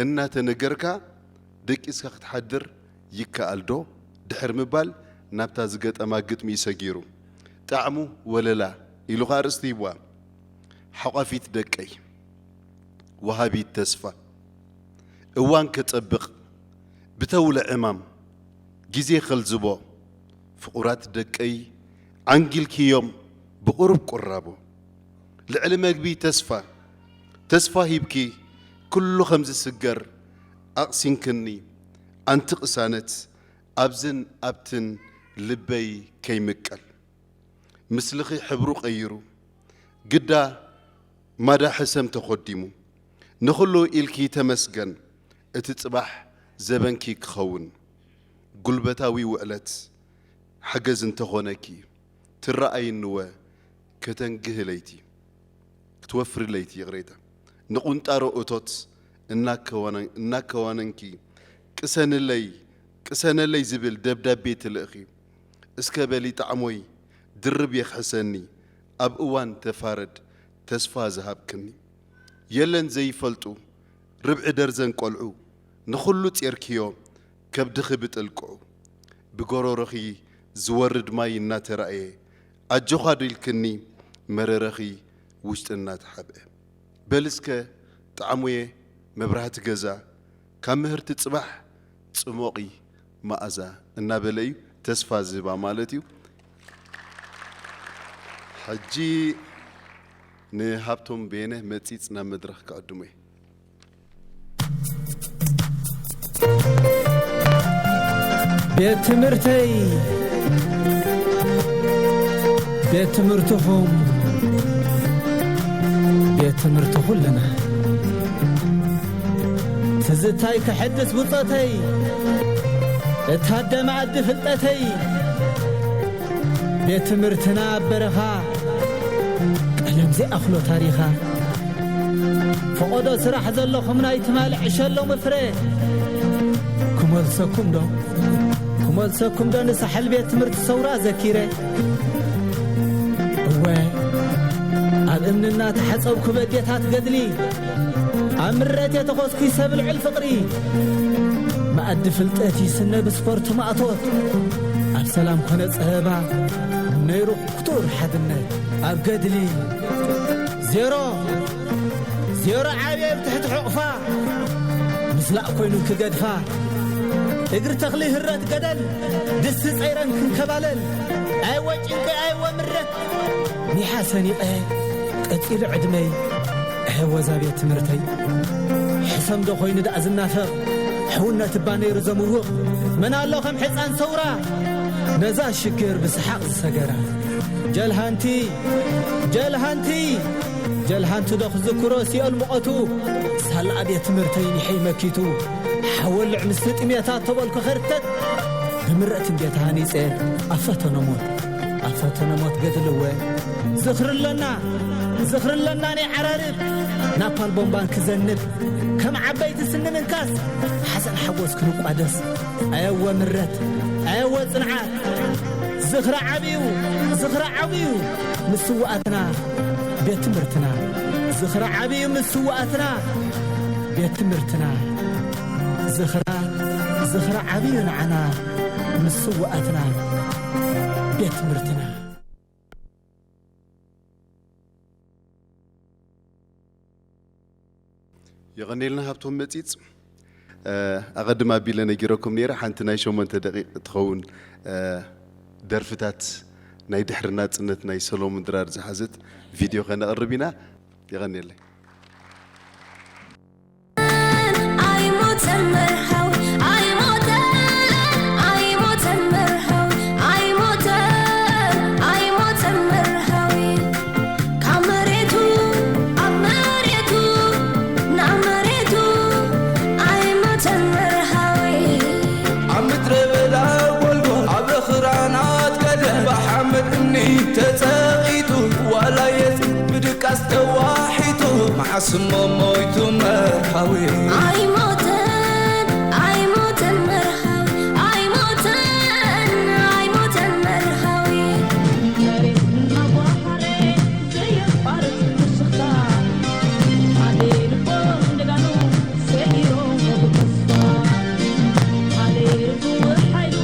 እናተነገርካ ደቂስካ ክትሓድር ይከኣል ዶ ድሕሪ ምባል ናብታ ዝገጠማ ግጥሚ እዩ ሰጊሩ። ጣዕሙ ወለላ ኢሉ ኸኣ ኣርእስቲ ሂብዋ። ሓቋፊት ደቀይ፣ ወሃቢት ተስፋ፣ እዋን ከጸብቕ ብተውለ ዕማም ግዜ ከልዝቦ፣ ፍቑራት ደቀይ ዓንጊልክዮም ብቑሩብ ቁራቦ። ልዕሊ መግቢ ተስፋ፣ ተስፋ ሂብኪ ኩሉ ከም ዝስገር ኣቕሲንክኒ ኣንቲ ቅሳነት ኣብዝን ኣብትን ልበይ ከይምቀል። ምስልኺ ሕብሩ ቀይሩ ግዳ ማዳ ሕሰም ተኾዲሙ ንኹሉ ኢልኪ ተመስገን እቲ ጽባሕ ዘበንኪ ክኸውን ጉልበታዊ ውዕለት ሓገዝ እንተኾነኪ ትረኣይንወ ከተንግህ ለይቲ ክትወፍሪ ለይቲ ይቕሬታ ንቑንጣሮ እቶት እናከዋነንኪ ቅሰንለይ ቅሰነለይ ዝብል ደብዳቤ ትልእኺ እስከ በሊ ጣዕሞይ ድርብ የኽሕሰኒ ኣብ እዋን ተፋረድ ተስፋ ዝሃብክኒ የለን ዘይፈልጡ ርብዒ ደርዘን ቆልዑ ንኹሉ ጼርክዮ ከብድኺ ብጥልቅዑ ብጎሮሮኺ ዝወርድ ማይ እናተራእየ ኣጆኻ ዶ ኢልክኒ መረረኺ ውሽጢ እናተሓብአ በል እስከ ጣዕሙየ መብራህቲ ገዛ ካብ ምህርቲ ጽባሕ ጽሞቒ መኣዛ እናበለ እዩ ተስፋ ዝህባ ማለት እዩ። ሕጂ ንሃብቶም በየነ መጺጽ ናብ መድረኽ ክዕድሞ እየ። ቤት ትምህርተይ ቤት ትምህርትኹም ቤት ትምህርቲ ኩልና ትዝታይ ክሕድስ ብጾተይ እታደ መኣዲ ፍልጠተይ ቤት ትምህርትና ኣብ በረኻ ቀለም ዘይኣኽሎ ታሪኻ ፈቐዶ ስራሕ ዘለኹም ናይ ትማሊ ዕሸሎም ፍረ ክመልሰኩም ዶ? ክመልሰኩም ዶ ንሳሕል ቤት ትምህርቲ ሰውራ ዘኪረ? እወ፣ ኣብ እምንና ተሓጸብኩ በዴታት ገድሊ፣ ኣብ ምረት የተኾስኩ ሰብ ልዕል ፍቕሪ፣ መኣዲ ፍልጠት ይስነ ብስፖርት ማእቶት፣ ኣብ ሰላም ኮነ ጸበባ ነይሩ ክቱር ሓድነት ኣብ ገድሊ። ዜሮ ዜሮ ዓብየ ብትሕቲ ሕቑፋ ምስላእ ኮይኑ ክገድፋ፣ እግሪ ተኽሊ ህረት ገደል ድስቲ ጸይረን ክንከባለል፣ ኣይወ ጭንቂ ኣይወ ምረት ኒሓ ሰኒቐ ቀጺሉ ዕድመይ። እሄ ወዛ ቤት ትምህርተይ ሕሰም ዶ ኮይኑ ደኣ ዝናፈቕ፣ ሕውነት እባ ነይሩ ዘምውቕ፣ መን ኣሎ ከም ሕፃን ሰውራ ነዛ ሽግር ብሰሓቕ ዝሰገራ። ጀልሃንቲ ጀልሃንቲ ጀልሃንቲ ዶ ክዝክሮ ሲኦል ሙቐቱ፣ ሳላ ቤት ትምህርተይ ኒሐይ መኪቱ፣ ሓወልዕ ምስ ጥሜታት ተበልኩ ኸርተት፣ ብምረት እንዴት ሃኒጸ ኣብ ፈተነ ሞት፣ ኣብ ፈተነ ሞት ገድልወ። ዝኽሪ ኣለና ዝኽሪ ኣለና ናይ ዓራርብ፣ ናፓል ቦምባን ክዘንብ፣ ከም ዓበይቲ ስኒ ምንካስ፣ ሓዘን ሓጎስ ክንቋደስ። ኣየወ ምረት ኣየወ ጽንዓት፣ ዝኽሪ ዓብዩ ዝኽሪ ዓብዩ ምስዋኣትና ቤት ትምህርትና። ዝኽሪ ዓብዩ ምስዋኣትና ቤት ትምህርትና። ዝኽራ ዝኽሪ ዓብዩ ንዓና ምስዋኣትና ቤት ትምህርትና። የቐኔልና ሃብቶም መጺጽ። ኣቐድም ኣቢለ ነጊረኩም ነይረ። ሓንቲ ናይ ሸሞንተ ደቂቕ እትኸውን ደርፍታት ናይ ድሕሪ ናጽነት ናይ ሰሎሙን ድራር ዝሓዘት ቪድዮ ከነቕርብ ኢና። የቐኔለይ። ኣይሞተን መርሃዊ ኣይሞተን ኣይሞተን መርሃዊ ኣይሞተን ኣይሞተን መርሃዊ ካብ መሬቱ ኣብ መሬቱ ናብ መሬቱ ኣይሞተን መርሃዊ ኣብ ምድረ በዳ ጎልጎል ኣብ ኣኽራናት ገደል ብሓመድ እምኒ ተጸቒጡ ዋላ የጽ ብድቃስ ተዋሒጡ መዓስ እሞ ሞይቱ መርሃዊ ኣይሞተን ኣይሞተን መርሃዊ ኣይሞተን ኣይሞተን መርሃዊ መሬት እናጓሓረ ዘየቋርጽ ምስኽታ ሓደ ልቦም ደጋኑ ሰጊሮም ብተስፋ ሓደ ርጉእ ሓይሉ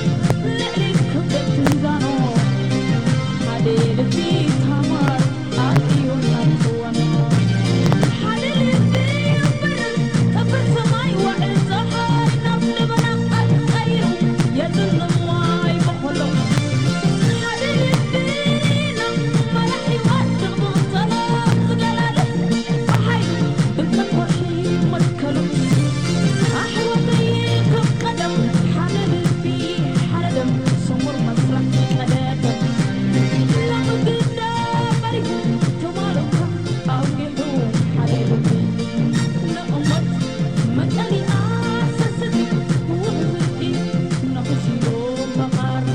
ልዕሊ ክብደት ሚዛኑ ሓደ ልቢ ታማር ኣርእዩ ናብ ዝወኑ ሓደ ልቢ ይበርር እበር ሰማይ ዋዕል ፀሓይ ናብ ደበና ቃል ቀይሩ የዝን ማይ በኾሎ ሓደ ልቢ ናብ መራሒ ዋድቕ ብቕፀሎ ዝገላለ ብሓይሉ ፍልጠት ወርሒ መትከሉ ኣሕዋተይ ከም ቀደም ሓደ ልቢ ሓደ ደም ስሙር መስርሕ ቀደም ሎሚ ግዳ በሪሁ ትማል እኳ ኣውጊሑ ሓደ ልቢ ንእሞት መቀሊኣ ሰስቲ ውሕዝቲ ነኽስዮ መቓር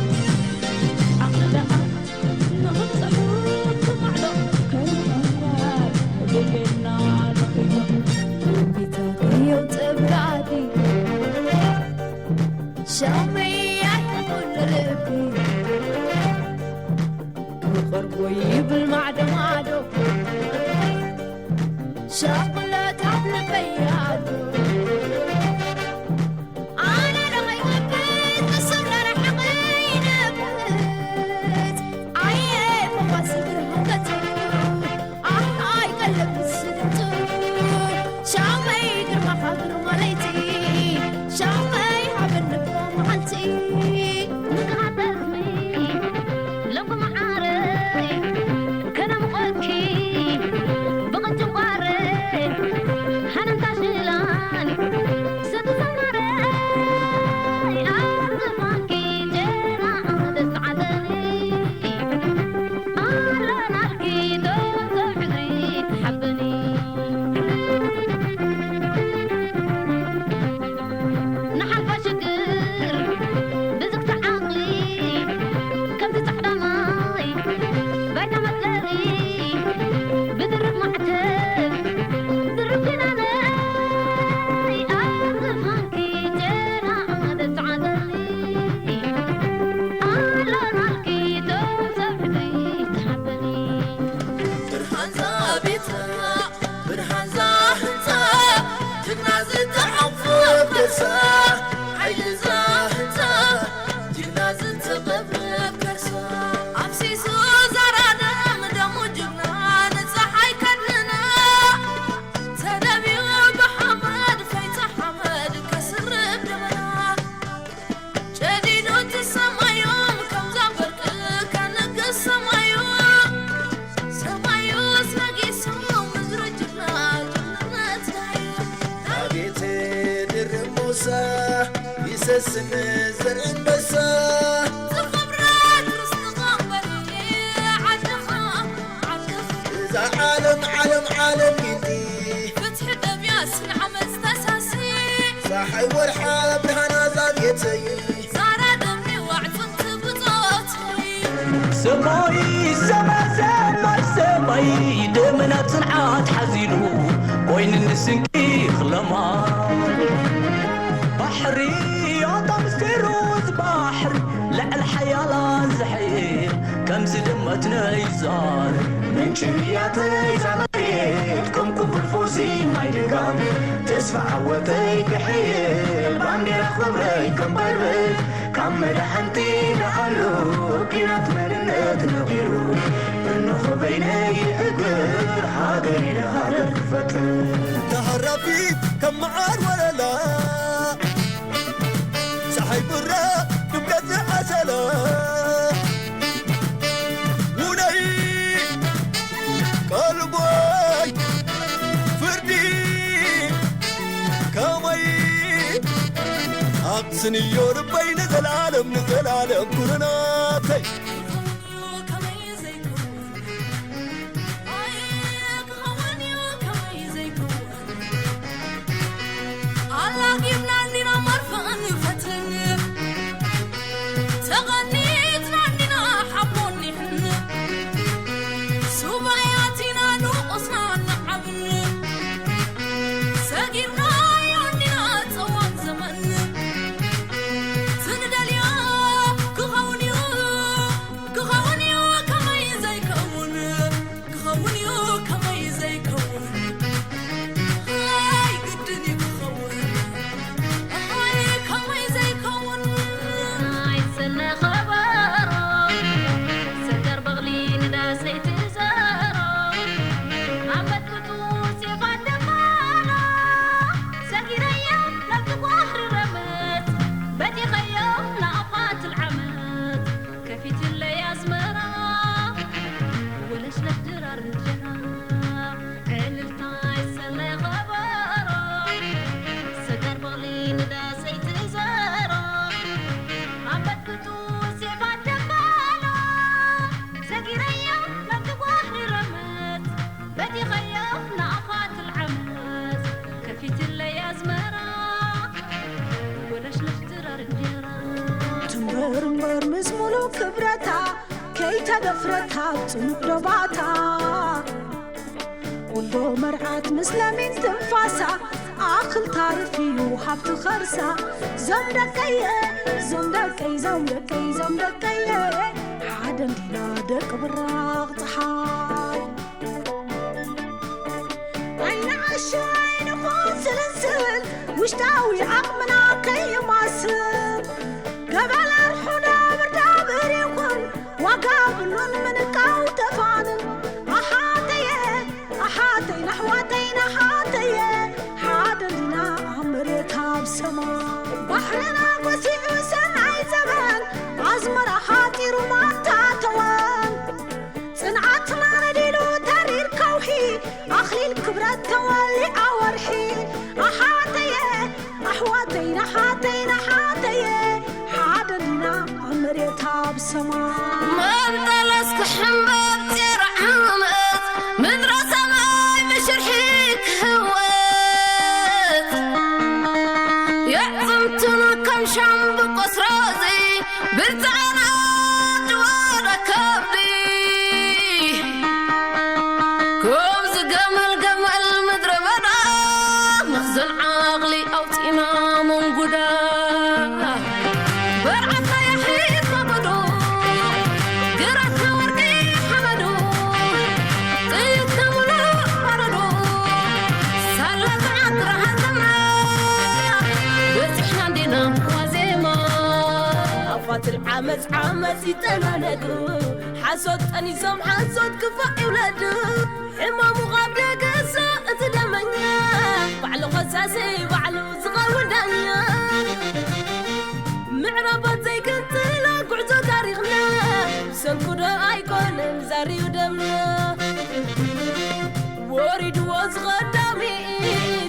ዓቕሊ ደኣ ሻመይ ኣይሕሙን ልቢ ክቐርቦ ይብል ማዕዶ ማዕዶ ሻቕሎታት ልበይ ኣሎ ኣነ ዶ ከይወቅስ እሱ እናረሓቐ ይነብት ኣየ ፈዋሲ ብርሃን ገጹ ኣሃ ኣይቀልብ ስድምቱ ሻመይ ግርማኻ ግርማ ለይቲ ሻመይ ሃበኒ እኮ መዓልቲ ንግሃተትኒ ለጉ መዓረይ ከነምቆኪ ብቕጭቋረ ሓነንታ ሽላኒ ሰቲ ሰማረ ኣርዝማኪ ጀና ደስዓተኒ ኣረናልኪ ዶ ተብዕሪ ትሓብኒ ይሰስን ዘርኢ ኣንበሳ ዝኸብራ ክርስትኻ እምበር ዓድኻ ዓድኻ እዛ ዓለም ዓለም ዓለም ጊቲ ፍትሒ ደብያስ ንዓመት ተሳሲ ፀሓይ ወርሓ ብርሃና ዛብየተይ ዛራ ደምኒ ዋዕፅንቲ ብፆት ሰማይ ሰማይ ሰማይ ሰማይ ደመና ጽንዓት ሓዚሉ ኮይንኒ ስንቂ ክለማ ባሕሪ ኣታ ምስጢሩ ዝባሕር ልዕል ሓያላን ዝሕይል ከምዚ ድመት ነይዛር ምንጭ እያ ተይዛመሬት ከም ክቡር ፉሲ ማይ ድጋም ተስፋ ዓወተይ ክሕይል ባንዴራ ክብረይ ከንበርብር ካብ መዳሕንቲ ንኣሉ ኲናት መንነት ነቒሉ እንሆ በይነይ እግር ሃገር ኢለ ሃገር ክፈጥር ተሃራፊት ከም መዓር ወለላ ፀሓይ ብራ ድምቀት ዝዓሰለ ውነይ ቀልቦይ ፍርዲ ከመይ ኣቕስንዮ ልበይ ንዘላለም ንዘላለም ኩርናተይ ኣላጊብና እንዲና መርፍእን ፈትልን ተቐኒትና እንዲና ሓቦን ኒሕን ሱባኤ ኣቲና ንቑስና ንዓብን ሰጊርናዮ እንዲና ጸዋት ዘመን ትንደልዮ ክኸውን እዩ ክኸውን እዩ ከመይ ዘይከውን ክኸውን እዩ ከመይ ዘይከውን ኣይ ግድን እዩ ክኸውን ኣይ ከመይ ዘይከውን ኣይሰነ ኸበሮ ሰገር በቕሊ ንዳሰይ ትዘሮ ኣመት ብጡስ የፋደፋሎ ሰጊረዮ ናብቲ ጓህሪ ረመት በቲኸዮ ንኣፋት ልዓመት ከፊትለይ ኣስመራ ወለሽ ለድራር እንጀራ ዕልልታ ይሰለ ኸበሮ ሰገር በቕሊ ንዳሰይ ትዘሮ ኣመት ብጡስ የፋደፋሎ ሰጊረዮ ናብቲ ጓህሪ ረመት በቲኸዮ ንኣፋት ልዓመት ከፊትለይ ኣስመራ ወለሽ ለሽ ድራር እንጀራ ትንበር እምበር ምስ ሙሉ ክብረታ ከይተደፍረት ካብ ጽኑዕ ዶባታ ወልዶ መርዓት ምስ ለሚን ትንፋሳ ኣኽል ታርፍ እዩ ሃብቲ ኸርሳ ዞም ደቀየ ዞም ደቀይ ዞም ደቀይ ዞም ደቀየ ሓደ እንዲና ደቂ ብራቕ ፀሓይ ኣይንዓሹ ኣይንኹን ስልስል ውሽጣዊ ዓቕምና ከይማስል ገበል ኣርሑዳ ብርዳ ብር ይኹን ዋጋ ብሉን ምንቃው ተፋንን ኣሓተየ ኣሓተይ ናሕዋተይ ናሓተየ ሓደ ዲና ኣብ መሬት ኣብ ሰማይ ባሕርና ጎሲዑ ሰናይ ዘበን ኣዝመራ ሓፂሩ ማታ ተወን ጽንዓትና ነዲሉ ተሪር ከውሒ ኣኽሊል ክብረት ተወሊዓ ወርሒ ኣሓተየ ኣሕዋተይ ናሓተይ ናሓተየ ሓደ ዲና ኣብ መሬት ኣብ ሰማይ መንጠለስ ክሕምበብ ፂር ዓመት ምድረ ሰማይ ብሽርሒ ክህወት የዕፅምትና ከም ሻምብቆ ስራዚ ብርትዐና ጅዋረ ከብዲ ከምዚ ገመል ገመል ምድረ በዳ መኽዘን ዓቕሊ ኣውፂና መንጉዳ በርዓታ ያሒት ማበዶ ግራትና ወርቂ ሓመዶ ጥይት ከሙሉ ኣረዶ ሳላ ፀዓት ረሃትና በፂሕና እንዲና ዋዜማ ኣፋትል ዓመፅ ዓመፅ ይጠናነዱ ሓሶት ጠኒሶም ሓሶት ክፋእ ይውለዱ ሕማሙ ካብ ደገሳ እቲ ደመኛ ባዕሉ ኸሳሲ ባዕሉ ዝኸውን ዳኛ ምዕራባት ዘይክንትላ ጉዕዞ ታሪኽና ሰንኩዶ ኣይኮነን ዛርዩ ደምና ወሪድዎ ዝቐዳሚ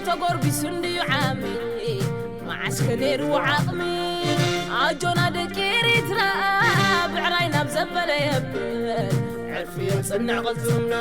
ተጎርቢሱ እንድዩ ዓሚ መዓስከ ነይሩ ዓቕሚ ኣጆና ደቂ ኤሪትራ ብዕራይ ናብ ዘበለ የብል ዕርፊ የጽንዕ ቅልጽምና።